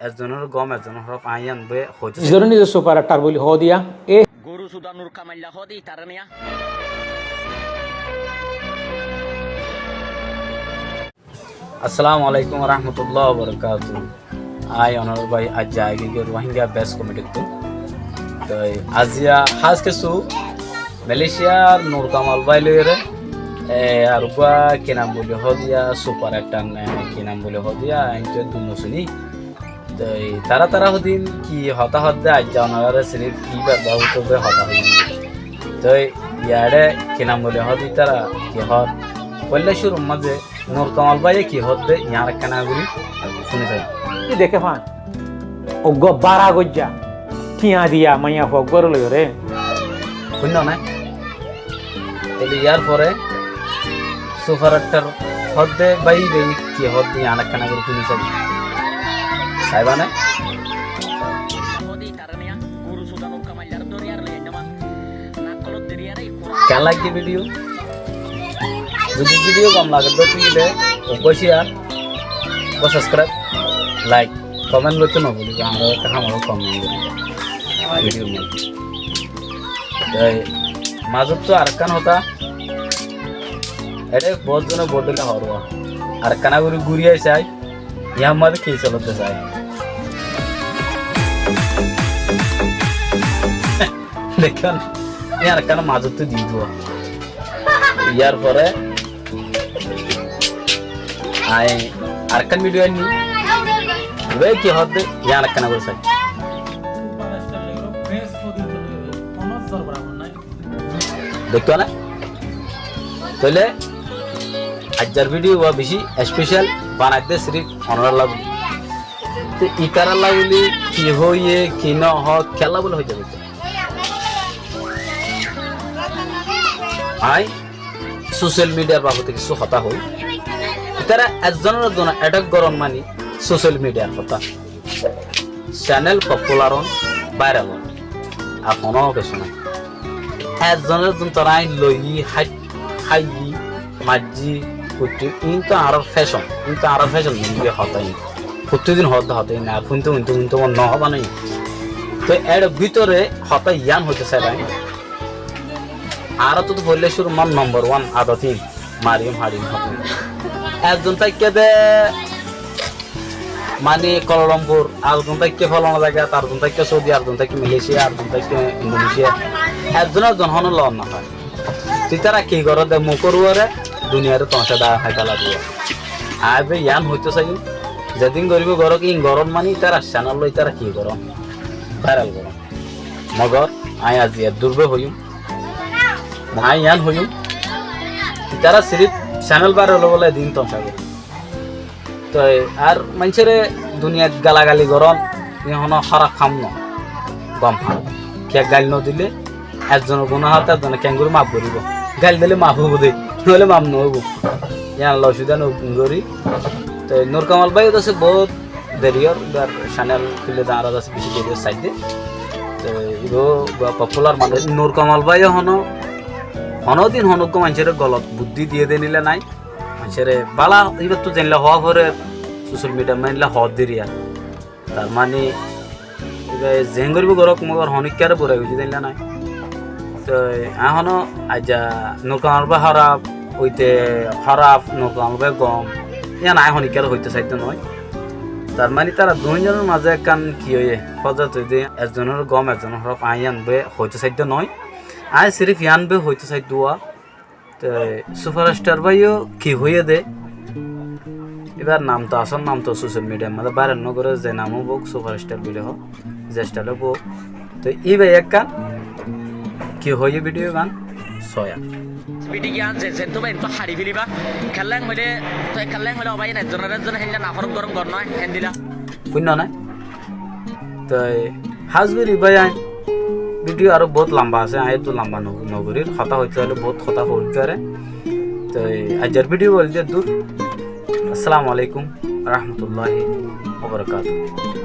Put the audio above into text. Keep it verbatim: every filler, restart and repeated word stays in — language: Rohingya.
Ezzonor gom, ezzonor hóraf, aññí yián bói hoitó sair. Nizoré nize super star buli hoó diya, e. Goru suda Nur Kamal hoó de itaré niya. Assalamu alaikum warahmatullahi wabarakatuhu. Aññí onor bái Ajja Aigí gor Rohingya best comedy tú. Toi aziya hás kessú Malaysiar Nur Kamal bái loiyóre, e, ar uggwá ki nam buli hoó diya, super star ne ki nam buli hoó diya, aññí to dun no suni. Toi tará tará hodin ki hotá hoó de, aijja onorare sirif ibar babute hotá hoiyum. Toi yare ki nam buli hoó de, tará ki hoó, foila cúrur mazé Nur Kamal báiye ki hoó de, yián ekkán gorí fúni sai. Ki deké fán? Uggwá bára goijja, tiañ diya, maiyafua uggwáre loiyóre. Fúinno né? Tóile yar fore super star hoó de bái de ki hoó de, yián ekkán gorí fúni sai. Saiba né? Kiyá lage video? Zodi video gom lage de óile uggwá share, uggwá subscribe, like, comment goitté no buli, añára ekká ham aro comment gori video mane. Toi mazottu arekkán hotá, ere bout zone bout dile hoór, arekkán gorí gori ai sai, yián mazé ki solodde sai. Dekkón, yián ekkán mazottu di duwa. Yar fore aññí arekkán video ainní. Bái ki hoó de, yián ekkán gorí sai. Dekkó né? Tóile aijjar video wa beci special banai de sirif onoralla buli. Te itaralla buli ki hoiye, ki no hoó, kiyólla buli hoiye de. Aññí social mediar babute kessú hotá hoói. Itará ezzonor ezzone attack goron mani social mediar hotá. Channel popular on, viral on. Ar hono kessú nai. Ezzonor ezzon tará ain loiyi, hái-, háiyi, maijji, kutti, iín to añárar fashion, iín to añárar fashion mani hotá iín. Kutti din hoódde hotá iín, ar fúnto fúnto fúnto mon no hoba nai. Toi ere bútore hotá yián hoitó sair aññí. Añára to foila cúrur mazé number one adot iín, mariyum haçiyum hotá iín. Ezzon táikke de mani Kuala Lumpur, arzon táikke folana zagat, arzon táikke Saudi, arzon táikke Malaysia, arzon táikke Indonesia. Ezzon ezzon hono lon no fai. Te itará ki goré de mukór uore duniyare tomaca da hái fela diye. Aññí bái yián hoitó saiyum, zedin goribo gorok, in goron mani itará channel loi itará ki goron, viral goron. Mogor aññí aijja eddur bái hoiyum. Aññí yián hoiyum, itará sirif channel viral óibolla edin tomaca goron. Toi ar maincóre duniyait galagali goron, iín hono hóraf ham no, gom ham. Kiyá gail no dile, ezzonor guná óile ezzone keéngorí maf goríbo. Gail dile maf óibo de, noóile maf no óibo. Yián loi osubida no gorí. Toi Nur Kamal bái ó asé bout deriyór, ibar channel kúlle de añára asé beci deriyór saidde. Toi ibá popular manúc. Nur Kamal bái ó hono, hono din hono uggwá maincóre golot buddí diye de nile nai. Maincóre bála, ibattu zeilla hoó fore, social media maincóre hoó diriya. Tar mani, iba zeén goribo gorok, mogor honikkáre burai goijje zeilla nai. Toi aññí hono aijja Nur Kamal bái hóraf, óite hóraf, Nur Kamal bái gom, yián aññí honikkáre hoitó saidde no. Tar mani tará duinzonor mazé ekkán ki óiye, fozat óiye de, ezzonor gom, ezzonor hóraf, aññí yián bái hoitó saidde no. Aññí sirif yián bái hoitó saidde wa. Te superstar báiyo ki hoiyé dé, íbar nam to asól nam to social mediar mazé viral no goré, ze nam ók superstar buli hoó, ze style ók. Te íba ekkán ki hoiyé video gán soya. Video gán ze zen to bái ento hári feliba. Kella hoilé, to kella hoilé o bái, ezzonor ezzone héndilla naforot gorom gor no, héndilla. Fúinno né? Toi hás gorí bái, aññí video aró bout lamba asé, aññí eddúr lamba no, no gorír, hotá hoitó óile bout hotá hoói fare. Toi aijjar video óilde eddúr. Assalamu alaikum warahmatullahi wabarakatuh.